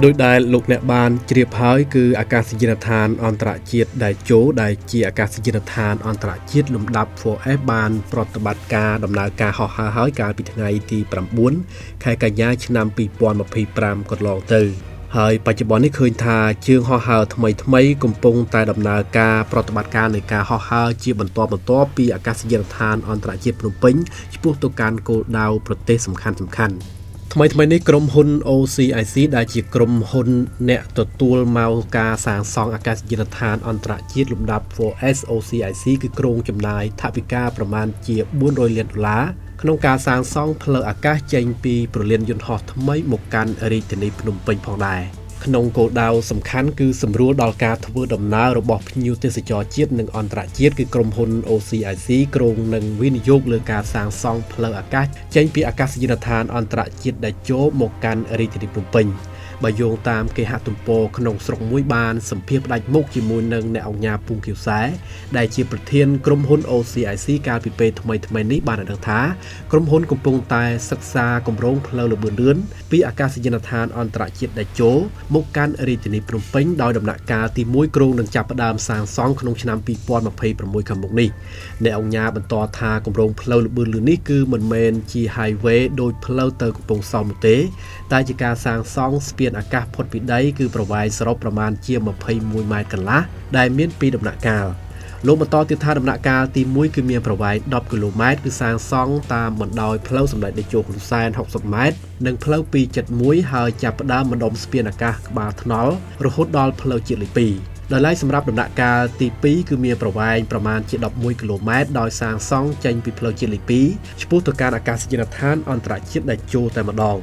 ដោយដែលលោកអ្នកបានជ្រាបហើយគឺអាកាសយានដ្ឋានអន្តរជាតិតេជោដែលជាអាកាសយានដ្ឋានអន្តរជាតិលំដាប់ 4S បានប្រតិបត្តិការដំណើរការហោះហើរហើយកាលពីថ្ងៃទី9ខែកញ្ញាឆ្នាំ2025កន្លងទៅហើយបច្ចុប្បន្ននេះឃើញថាជើងហោះហើរថ្មីថ្មីកំពុងតែដំណើរការប្រតិបត្តិការនៃការហោះហើរជាបន្តបន្ទាប់ពីអាកាសយានដ្ឋានអន្តរជាតិភ្នំពេញឆ្ពោះទៅកាន់គោលដៅប្រទេសសំខាន់សំខាន់ៗថ្មីថ្មីនេះក្រុមហ៊ុន OCIC ដែលជាក្រុមហ៊ុនអ្នកទទួលមកការសាងសង់អាកាសយានដ្ឋានអន្តរជាតិលំដាប់ 4S OCIC គឺគ្រោងចំណាយថវិកាប្រមាណជា400លានដុល្លារក្នុងការសាងសង់ផ្លូវអាកាសចេញពីព្រលានយន្តហោះថ្មីមកកាន់រាជធានីភ្នំពេញផងដែរក្នុងគោលដៅសំខាន់គឺសម្រួលដល់ការធ្វើដំណើររបស់ភ្ញៀវទេសចរជាតិនិងអន្តរជាតិគឺក្រុមហ៊ុន OCIC គ្រោងនឹងវិនិយោគលើការសាងសង់ផ្លូវអាកាសចេញពីអាកាសយានដ្ឋានអន្តរជាតិតេជោមកកាន់រាជធានីភ្នំពេញបើយោងតាមគេហទំព័រក្នុងស្រុកមួយបានសម្ភាសផ្ដាច់មុខជាមួយនឹងអ្នកអង្គការពុងខៀវសែដែលជាប្រធានក្រុមហ៊ុន OCIC កាលពីពេលថ្មីថ្មីនេះបានឲ្យដឹងថាក្រុមហ៊ុនកំពុងតែសិក្សាគម្រោងផ្លូវល្បឿនលឿនពីអាកាសយានដ្ឋានអន្តរជាតិតេជោមកកាន់រាជធានីភ្នំពេញដោយដំណាក់កាលទី1គ្រោងនឹងចាប់ផ្ដើមសាងសង់ក្នុងឆ្នាំ2026ខាងមុខនេះអ្នកអង្គការបន្តថាគម្រោងផ្លូវល្បឿនលឿននេះគឺមិនមែនជា highway ដោយផ្លូវទៅកំពង់សោមនោះទេតែជាការសាងសង់ស្ពានអាកាសផុតពីដីគឺប្រវែងសរុបប្រមាណជា21ម៉ែត្រកន្លះដែលមានពីរដំណាក់កាលលោកបន្តទៀតថាដំណាក់កាលទី1គឺមានប្រវែង10គីឡូម៉ែត្រគឺសាងសង់តាមបណ្ដោយផ្លូវសម្ដេចតេជោហ៊ុនសែន60ម៉ែត្រនិងផ្លូវ271ហើយចាប់ផ្ដើមម្ដុំស្ពានអាកាសក្បាលថ្នល់រហូតដល់ផ្លូវជាតិលេខ2ដោយឡែកសម្រាប់ដំណាក់កាលទី2គឺមានប្រវែងប្រមាណជា11គីឡូម៉ែត្រដោយសាងសង់ចេញពីផ្លូវជាតិលេខ2ឆ្ពោះទៅកាន់អាកាសយានដ្ឋានអន្តរជាតិតេជោតែម្ដង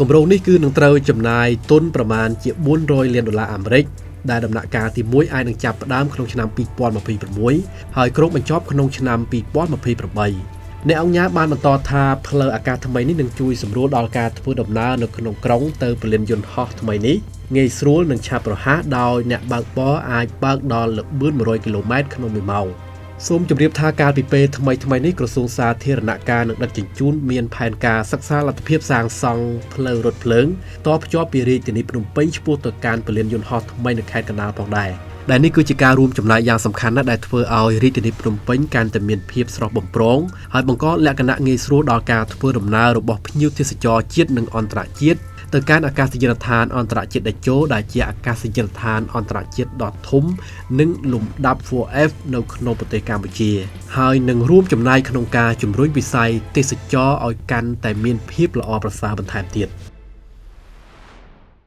គម្រោងនេះគឺនឹងត្រូវចំណាយទុនប្រមាណជា400លានដុល្លារអាមេរិកដែលដំណាក់កាលទី1អាចនឹងចាប់ផ្ដើមក្នុងឆ្នាំ2026ហើយគ្រោងបញ្ចប់ក្នុងឆ្នាំ2028អ្នកអង្គការបានបន្តថាផ្លូវអាកាសថ្មីនេះនឹងជួយសម្រួលដល់ការធ្វើដំណើរនៅក្នុងក្រុងទៅព្រលានយន្តហោះថ្មីនេះងាយស្រួលនិងឆាប់រហ័សដោយអ្នកបើកបរអាចបើកដល់ល្បឿន100គីឡូម៉ែត្រក្នុង1ម៉ោងសូមជម្រាបថាកាលពីពេលថ្មីថ្មីនេះក្រសួងសាធារណការនិងដឹកជញ្ជូនមានផែនការសិក្សាលទ្ធភាពសាងសង់ផ្លូវរថភ្លើងតភ្ជាប់ពីរាជធានីភ្នំពេញឆ្ពោះទៅកាន់ព្រលានយន្តហោះថ្មីនៅខេត្តកណ្ដាលផងដែរដែលនេះគឺជាការរួមចំណែកយ៉ាងសំខាន់ណាស់ដែលធ្វើឲ្យរាជធានីភ្នំពេញកាន់តែមានភាពស្រស់បំព្រងហើយបង្កលក្ខណៈងាយស្រួលដល់ការធ្វើដំណើររបស់ភ្ញៀវទេសចរជាតិនិងអន្តរជាតិទៅកាន់អាកាសយានដ្ឋានអន្តរជាតិតេជោដែលជាអាកាសយានដ្ឋានអន្តរជាតិដ៏ធំនិងលំដាប់ 4F នៅក្នុងប្រទេសកម្ពុជា ហើយនឹងរួមចំណែកក្នុងការជំរុញវិស័យទេសចរឲ្យកាន់តែមានភាពល្អប្រសើរបន្ថែមទៀត។